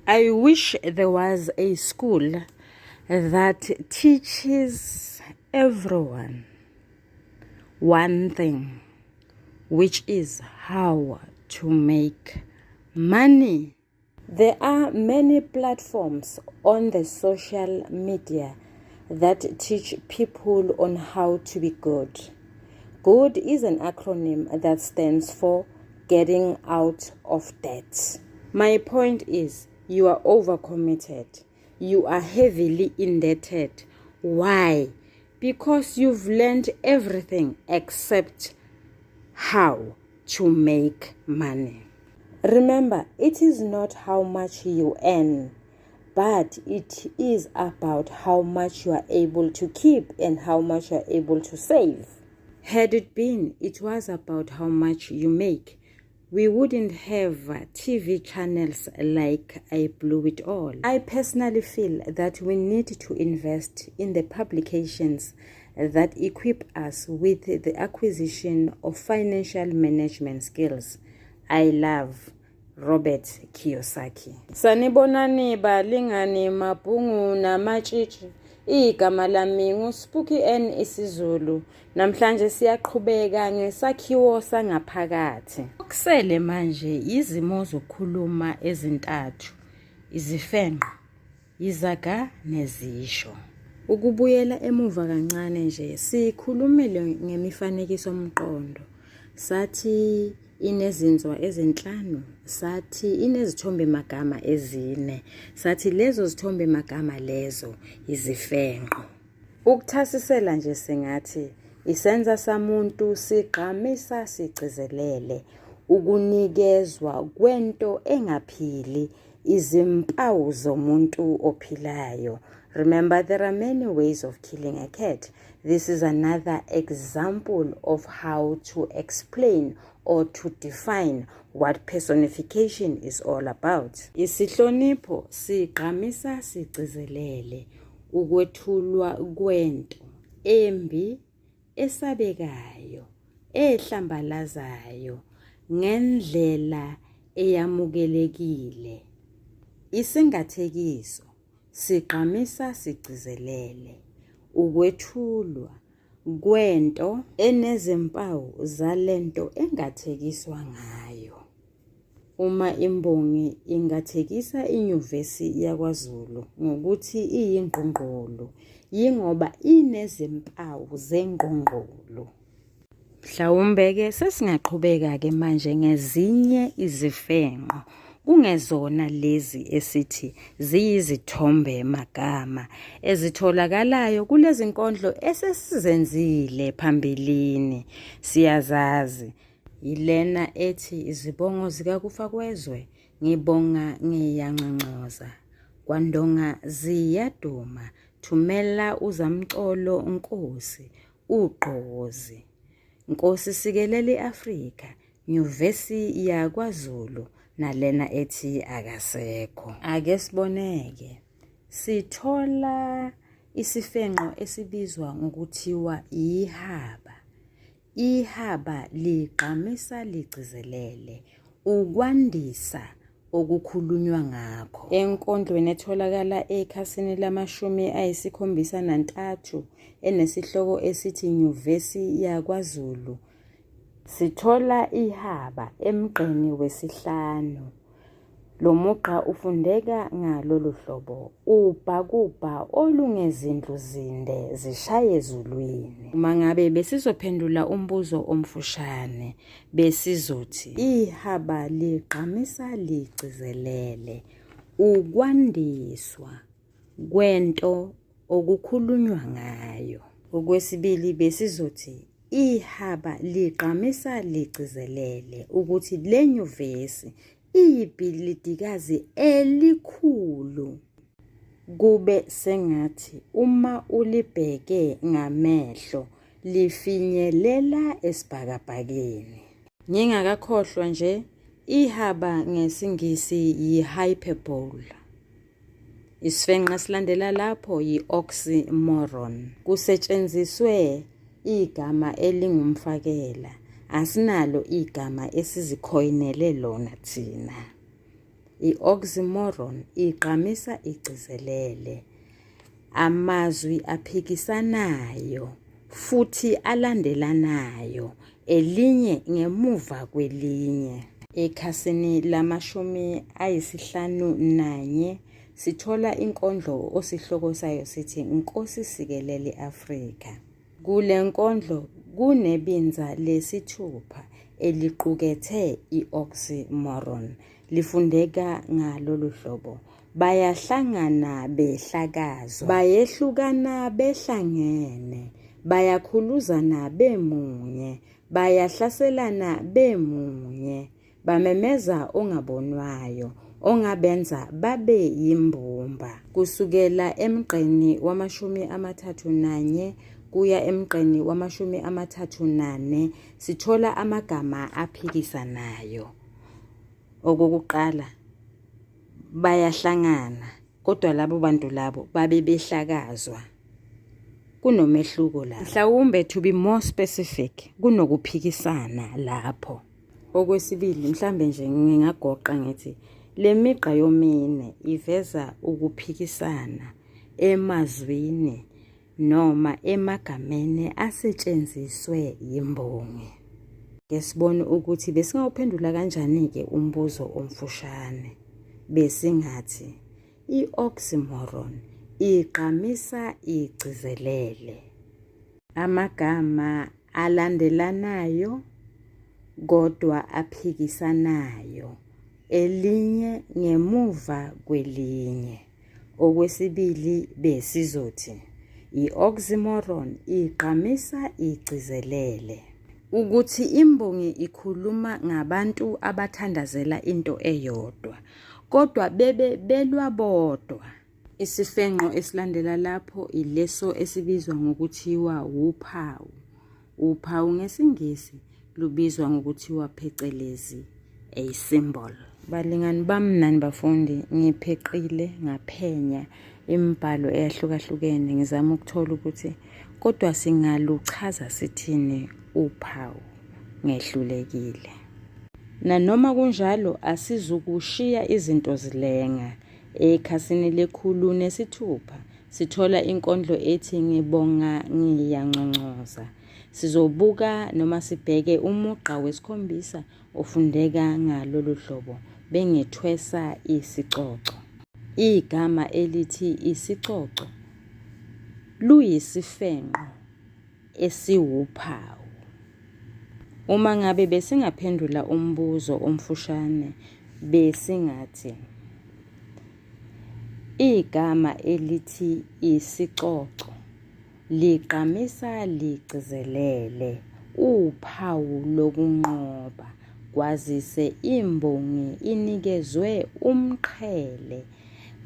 I wish there was a school that teaches everyone one thing, which is how to make money. There are many platforms on the social media that teach people on how to be good. GOOD is an acronym that stands for getting out of debt. My point is, you are overcommitted. You are heavily indebted. Why? Because you've learned everything except how to make money. Remember, it is not how much you earn, but it is about how much you are able to keep and how much you are able to save. Had it been, it was about how much you make, we wouldn't have TV channels like I Blew It All. I personally feel that we need to invest in the publications that equip us with the acquisition of financial management skills. I love Robert Kiyosaki. Sanibonani balingani mabhungu namatshitshi. Igama lami nguSpooky N isiZulu. Namhlanje siyaqhubeka ngesakhiwo sangaphakathi. Okusele manje izimo zokukhuluma ezintathu, izifenqo, izaga nezisho. Ukubuyela emuva kancane nje sikhulumile ngemifanekiso-mqondo. Sathi inezinzwa ezinhlanu, sathi inezithombe-magama ezine, sathi lezo zithombe-magama lezo izifenqo. Ukuthasisela nje singathi isenza samuntu sigqamisa sigcizelele ukunikezwa kwento engaphili izimpawu zomuntu ophilayo. Remember, there are many ways of killing a cat. This is another example of how to explain or to define what personification is all about. Isihlonipho sigqamisa sigcizelele ukwethulwa kwento embi esabekayo ehlambalazayo ngendlela eyamukelekile. Isingathekiso sigqamisa sigcizelele ukwethulwa kwento enezimpawu zalento engathekiswa ngayo. Uma imbongi ingathekisa inyuvesi yakwaZulu ngokuthi iyingqungqulu, yingoba inezimpawu zengqungqulu. Mhlawumbe-ke sesingaqhubeka-ke manje ngezinye izifenqo kungezona lezi esithi ziyizithombe magama ezitholakalayo kulezi nkondlo esesizenzile phambilini. Siyazazi yilena ethi izibongo zikakufa kwezwe ngibonga ngiyanconcoza kwandonga ziyaduma thumela uzamcolo nkosi ugqozi nkosi sikelela iAfrika nyuvesi yakwaZulu nalena ethi akasekho. Ake siboneke sithola isifenqo esibizwa ngokuthiwa ihaba. Ihaba ligqamisa ligcizelele ukwandisa okukhulunywa ngakho. Enkondlweni etholakala ekhasini lamashumi ayisikhombisa nantathu enesihloko esithi Nyuvesi yakwaZulu, sithola ihaba emgqeni wesihlanu. Lo mugqa ufundeka ngalolu hlobo, ubhakubha olungezindlu zinde zishaye ezulwini. Uma ngabe besizophendula umbuzo omfushane, besizothi ihaba ligqamisa ligcizelele ukwandiswa kwento okukhulunywa ngayo. Okwesibili besizothi ihaba ligqamisa ligcizelele ukuthi le nyuvesi iyibhilidikazi elikhulu. Kube sengathi uma ulibheke ngamehlo lifinyelela esibhakabhakeni. Ngingakakhohlwa nje, ihaba ngesiNgisi yi-hyperbole. Isifenqo esilandela lapho yi-oxymoron. Kusetshenziswe igama elingumfakela, asinalo igama esizikhoyinele lona thina. I-oxymoron igqamisa igcizelele amazwi aphikisanayo futhi alandelanayo elinye ngemuva kwelinye. Ekhasini lamashumi 51 sithola inkondlo osihloko sayo sithi Nkosi Sikelel' i-Afrika. Kule nkondlo kunebinza lesithupha eliqukethe i-oxymoron. Lifundeka ngalolu hlobo, Bayahlangana behlakazwa, bayehlukana behlangene, bayakhuluzana bemunye, bayahlaselana bemunye. Bamemeza ongabonwayo, ongabenza babe yimbumba. Kusukela emgqeni wamashumi 31 kuya emgqeni wamashumi 34 sithola amagama aphikisanayo. Okokuqala, bayahlangana kodwa labo bantu labo babe behlakazwa. Kunomehluko la. Mhlawumbe to be more specific, kunokuphikisana lapho. Okwesibili, mhlambe nje ngingagoqa ngithi le migqa yomine iveza ukuphikisana emazwini noma emagameni asetshenziswe yimbongi. Ke sibone ukuthi besingawuphendula kanjani-ke umbuzo omfushane. Besingathi i-oxymoron igqamisa igcizelele amagama alandelanayo kodwa aphikisanayo, elinye ngemuva kwelinye. Okwesibili besizothi i-oxymoron igqamisa igcizelele ukuthi imbongi ikhuluma ngabantu abathandazela into eyodwa kodwa bebe belwa bodwa. Isifengqo esilandela lapho ileso esibizwa ngokuthiwa wuphawu. Uphawu ngesiNgisi lubizwa ngokuthiwa phecelezi a symbol. Balingani bami nani bafundi, ngipheqile ngaphenya imibhalo eyahlukahlukene ngizama ukuthola ukuthi kodwa singaluchaza sithini uphawu. Ngehlulekile. Nanoma kunjalo asizukushiya izinto zilenga. Ekhasini le-106 sithola inkondlo ethi Ngibonga Ngiyanconcoza. Sizobuka noma sibheke umugqa wesikhombisa ofundeka ngalolu hlobo, Bengethwesa isicoco. Igama elithi isicoco luyisifengqo esiwuphawu. Uma ngabe besingaphendula umbuzo omfushane besingathi igama elithi isicoco ligqamisa ligcizelele uphawu lokunqoba kwazise imbongi inikezwe umqhele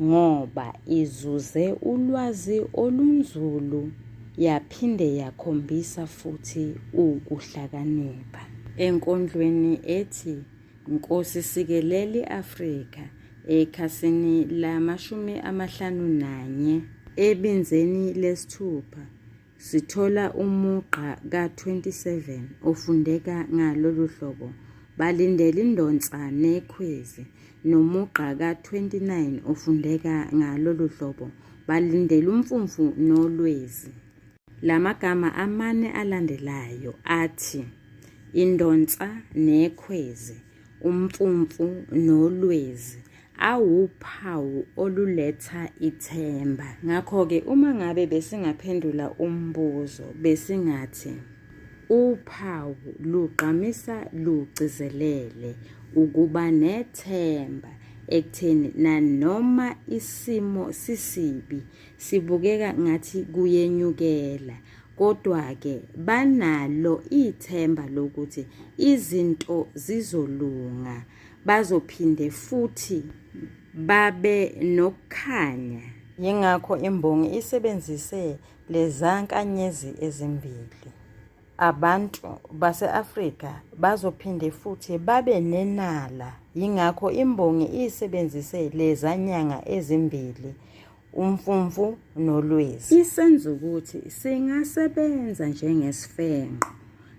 ngoba izuze ulwazi olunzulu yaphinde yakhombisa futhi ukuhlakanipha. Enkondlweni ethi Nkosi Sikelel' i-Afrika ekhasini lama-51 ebinzeni lesithupha Sithola umugqa ka-27 ofundeka ngalolu hlobo, Balindel indonsa nekhwezi, nomugqa ka-29 ofundeka ngalolu hlobo, Balindel umfumfu nolwezi. La magama amane alandelayo athi indonsa nekhwezi, umfumfu nolwezi awuphawu oluletha ithemba. Ngakho-ke uma ngabe besingaphendula umbuzo besingathi uphawu lugqamisa lugcizelele ukuba nethemba ekutheni nanoma isimo sisibi sibukeka ngathi kuyenyukela kodwa-ke banalo ithemba lokuthi izinto zizolunga. Bazophinde futhi babe nokukhanya. Yingakho imbongi isebenzise leza nkanyezi ezimbili. Abantu base-Afrika bazophinde futhi babe nenala. Yingakho imbongi isebenzise leza nyanga ezimbili, uMfumfu noLwezi. Isenzukuthi singasebenza njengesifengqo.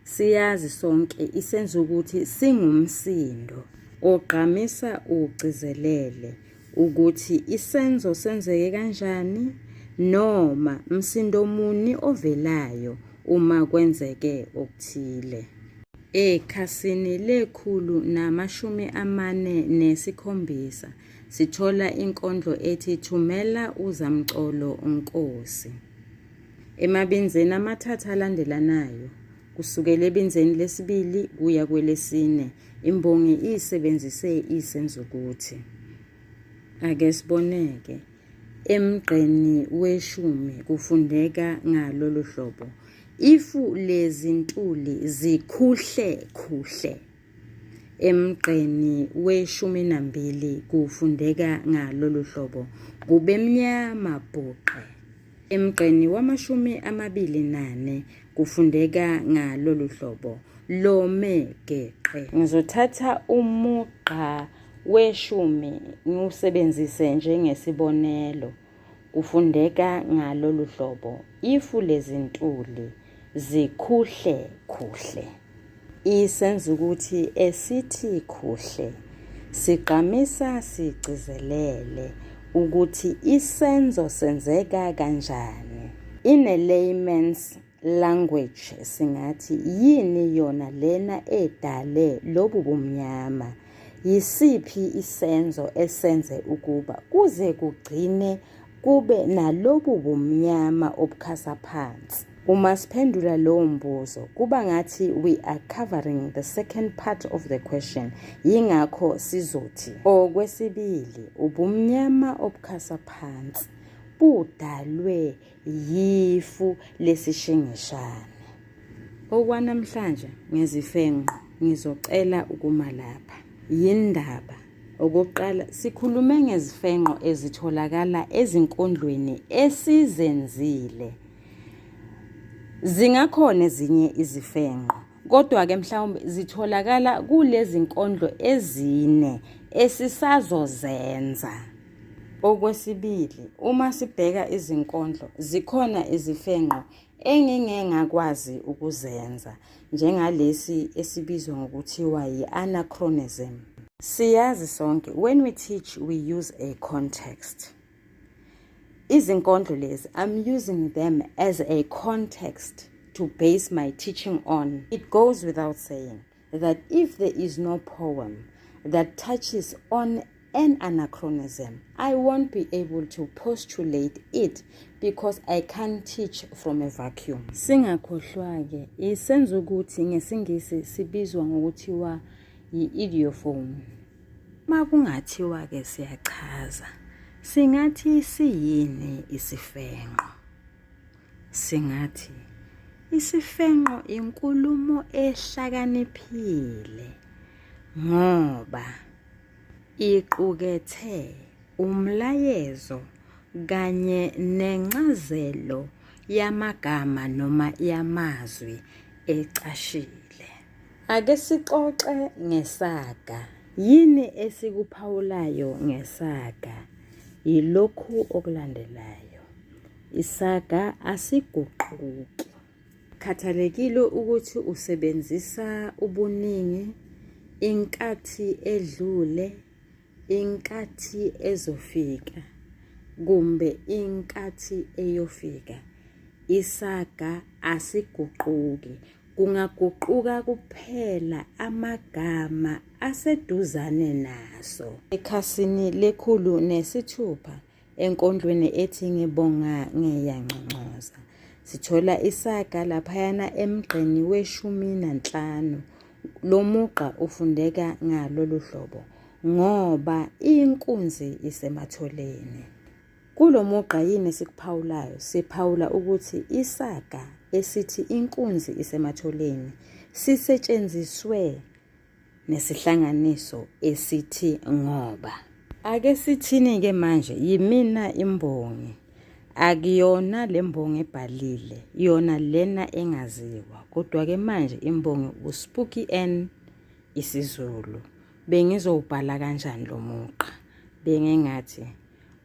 Siyazi sonke isenzukuthi singumsindo. Ugqamisa ugcizelele ukuthi isenzo senzeke kanjani noma msindo muni ovelayo uma kwenzeke okuthile. Ekhasini le-147 sithola inkondlo ethi Thumela uZamcolo Nkosi. Emabinzeni amathathu alandelanayo, kusukela ebinzeni lesibili kuya kwelesine, imbongi isebenzise isenzukuthi. Ake siboneke. Emgqeni weshumi kufundeka ngalolu hlobo. Ifu lezintuli zikhuhle khuhle. Emgqeni weshumi nambili kufundeka ngalolu hlobo. Kube mnyama bhuqe. Emgqeni wamashumi 24 kufundeka ngalolu hlobo. Lome geqe. Ngizothatha umugqa weshumi ngiwusebenzise njengesibonelo. Kufundeka ngalolu hlobo, Ifu lezintuli zikhuhle khuhle. Isenzukuthi esithi khuhle sigqamisa sigcizelele ukuthi isenzo senzeka kanjani. In a layman's language singathi yini yona lena edale lobu bumnyama? Yisiphi isenzo esenze ukuba kuze kugcine kube nalobu bumnyama obukhasa phansi? Uma siphendula lowo mbuzo kuba ngathi we are covering the second part of the question, yingakho sizothi okwesibili ubumnyama obukhasa phansi budalwe yifu lesishingishane. Okwanamhlanje ngezifenqo ngizocela ukuma lapha. Yindaba. Okokuqala sikhulume ngezifenqo ezitholakala ezinkondlweni esizenzile. Zingakhona ezinye izifenqo kodwa-ke mhlawumbe zitholakala kulezi nkondlo ezine esisazozenza. Okwesibili, uma sibheka izinkondlo, zikhona izifenqo engingengakwazi ukuzenza, njengalesi esibizwa ngokuthiwa yi-anachronism. Siyazi sonke, when we teach we use a context. Izinkondlo lezi, I'm using them as a context to base my teaching on. It goes without saying that if there is no poem that touches on an anachronism, I won't be able to postulate it because I can't teach from a vacuum. Singakhohlwa-ke, isenzukuthi ngesiNgisi sibizwa ngokuthiwa yi-idiophone. Uma kungathiwa-ke siyachaza, singathi siyini isifenqo? Singathi isifenqo inkulumo ehlakaniphile ngoba iqukethe umlayezo kanye nencazelo yamagama noma yamazwi ecashile. Ake sixoxe ngesaga. Yini esikuphawulayo ngesaga? Yilokhu okulandelayo. Isaga asiguquki. Khathalekile ukuthi usebenzisa ubuningi, inkathi edlule, inkathi ezofika kumbe inkathi eyofika. Isaga asiguquki. Kungaguquka kuphela amagama aseduzane naso. Ekhasini le-106 Enkondlweni ethi Ngibonga Ngiyanconcoza sithola isaga laphayana emgqeni weshumi nanhlanu. Lo mugqa ufundeka ngalolu hlobo, ngoba inkunzi isematholeni. Kulo mugqa yini esikuphawulayo? Siphawula ukuthi isaga esithi inkunzi isematholeni sisetshenziswe nesihlanganiso esithi ngoba. Ake sithini-ke manje, yimina imbongi. Akuyona le mbongi ebhalile, yona lena engaziwa. Kodwa-ke manje imbongi uSpooky N isiZulu. Bengizowubhala kanjani lo mugqa? Bengingathi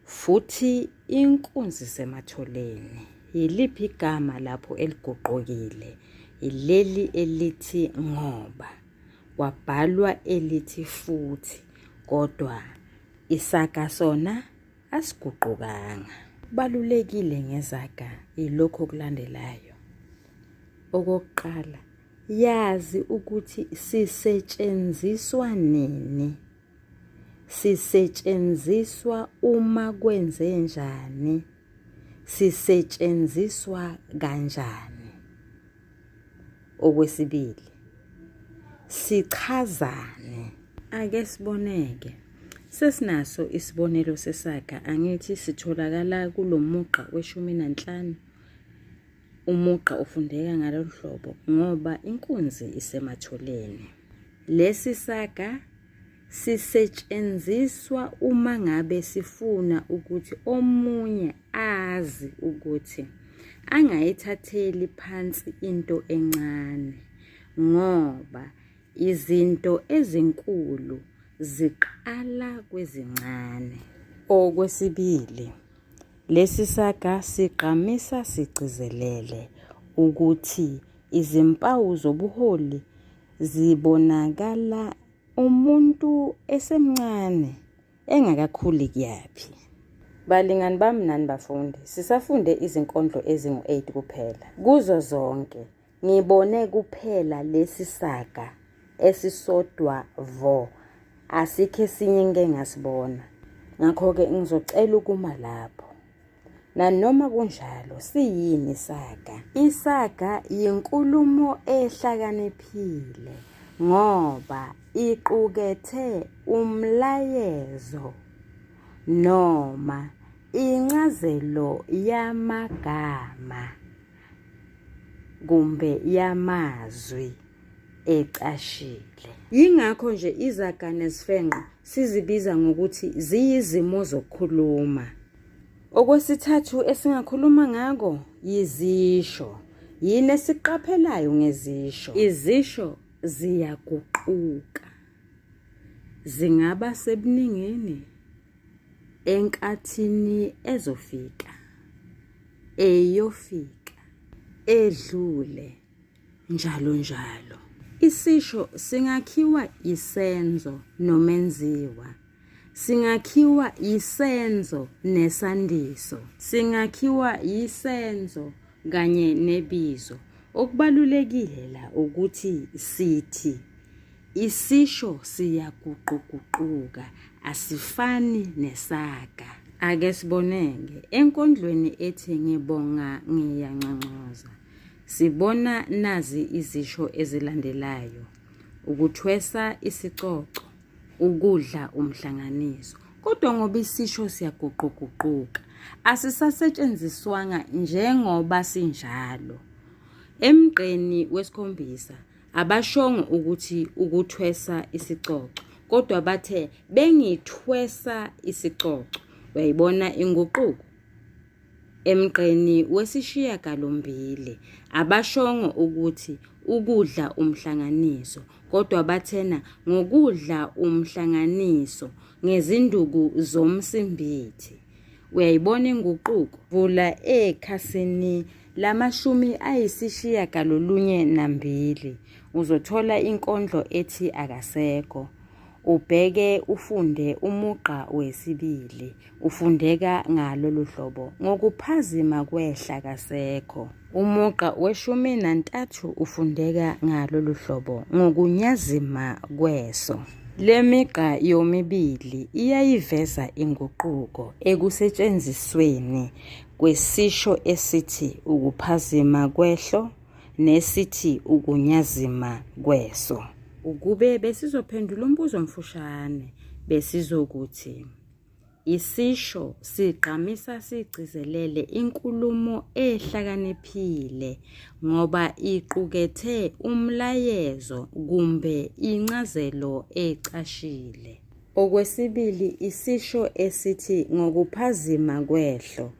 futhi inkunzi sematholeni. Yiliphi igama lapho eliguqukile? Yileli elithi ngoba. Kwabhalwa elithi futhi kodwa isaga sona asiguqukanga. Kubalulekile ngezaga yilokhu okulandelayo. Okokuqala, yazi ukuthi sisetshenziswa nini. Sisetshenziswa uma kwenzenjani. Sisetshenziswa kanjani. Okwesibili, sichazane. Ake siboneke. Sesinaso isibonelo sesaga angithi sitholakala kulo mugqa weshumi nanhlanu. Umugqa ufundeka ngalolu hlobo ngoba inkunzi isematholeni. Lesi saga sisetshenziswa uma ngabe sifuna ukuthi omunye azi ukuthi angayithatheli phansi into encane ngoba izinto ezinkulu ziqala kwezincane. Okwesibili, lesi saga sigqamisa sigcizelele ukuthi izimpawu zobuholi zibonakala umuntu esemncane engakakhuli kuyaphi. Balingani bami nani bafundi, sisafunde izinkondlo ezingu-8 kuphela. Kuzo zonke, ngibone kuphela lesi saga esisodwa vo, asikho esinye engike ngasibona. Ngakho-ke ngizocela ukuma lapho. Nanoma kunjalo, siyini isaga? Isaga yinkulumo ehlakaniphile ngoba iqukethe umlayezo noma incazelo yamagama kumbe yamazwi ecashile. Yingakho nje izaga nezifengqo sizibiza ngokuthi ziyizimo zokukhuluma. Okwesithathu esingakhuluma ngako yizisho. Yini esiqaphelayo ngezisho? Izisho ziyaguquka. Zingaba sebuningini, enkathini ezofika, eyofika, edlule, njalo njalo. Isisho singakhiwa isenzo nomenziwa. Singakhiwa yisenzo nesandiso. Singakhiwa yisenzo kanye nebizo. Okubalulekile la ukuthi sithi isisho siyaguquguquka, asifani nesaga. Ake siboneke enkondlweni ethi ngibonga ngiyanconcoza. Sibona nazi izisho ezilandelayo. Ukuthwesa isicoco, ukudla umhlanganiso. Kodwa ngoba isisho siyaguquguquka, asisasetshenziswanga njengoba sinjalo. Emgqeni wesikhombisa abashongo ukuthi ukuthwesa isicoco, kodwa bathe bengithwesa isicoco. Uyayibona inguquko? Emgqeni wesishiyagalombili abashongo ukuthi ukudla umhlanganiso kodwa bathena ngokudla umhlanganiso ngezinduku zomsimbithi. Uyayibona inguquko? Vula ekhasini lamashumi ayisishiyagalolunye nambili uzothola inkondlo ethi Akasekho. Ubheke ufunde umugqa wesibili. Ufundeka ngalolu hlobo, Ngokuphazima kwehla kasekho. Umugqa weshumi nantathu ufundeka ngalolu hlobo, Ngokunyazima kweso. Le migqa yomibili iyayiveza inguquko ekusetshenzisweni kwesisho esithi ukuphazima kwehlo nesithi ukunyazima kweso. Ukube besizophendula umbuzo omfushane besizokuthi Isisho sigqamisa sigcizelele inkulumo ehlakaniphile ngoba iqukethe umlayezo kumbe incazelo ecashile. Okwesibili isisho esithi ngokuphazima kwehlo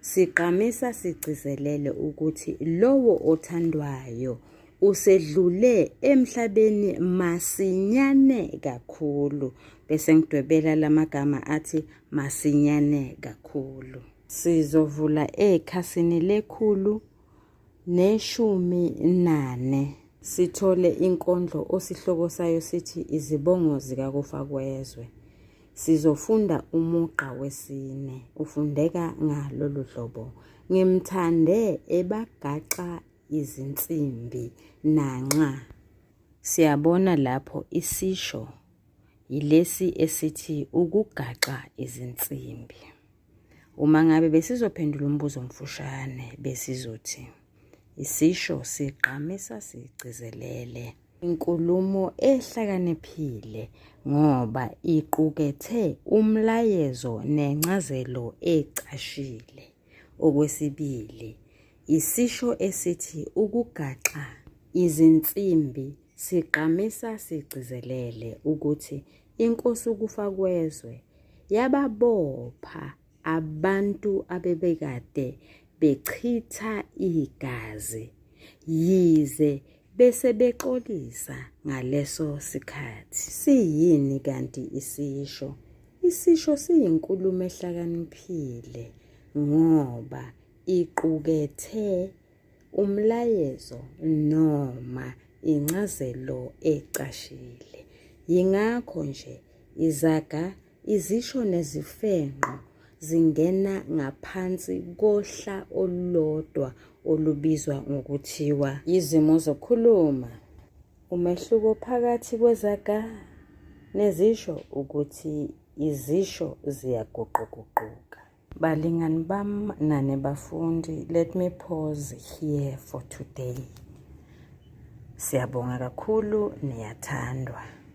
sigqamisa sigcizelele ukuthi lowo othandwayo usedlule emhlabeni masinyane kakhulu bese ngidwebela lamagama athi masinyane kakhulu. Sizovula ekhasini lekhulu neshumi nane. Sithole inkondlo osihloko sayo sithi Izibongo zikaKufakwezwe. Sizofunda umugqa wesine ufundeka ngalolu hlobo. Ngimthande ebagaxa izinsimbi nanxa. Siyabona lapho isisho yilesi esithi ukugaxa izinsimbi. Uma ngabe besizophendula umbuzo omfushane besizothi isisho sigqamisa sigcizelele inkulumo ehlakaniphile ngoba iqukethe umlayezo nencazelo ecashile. Okwesibili, isisho esithi ukugaxa izinsimbi sigqamisa sigcizelele ukuthi inkosi uKufakwezwe yababopha abantu abebekade bechitha igazi yize bese bexolisa ngaleso sikhathi. Siyini kanti isisho? Isisho siyinkulumo ehlakaniphile ngoba iqukethe umlayezo noma incazelo ecashile. Yingakho nje izaga, izisho nezifengqo zingena ngaphansi kohla olulodwa olubizwa ngokuthiwa yizimo zokukhuluma. Umehluko phakathi kwezaga nezisho ukuthi izisho ziyaguquguquka. Balingani bam nani bafundi, let me pause here for today. Siyabonga kakhulu niyathandwa.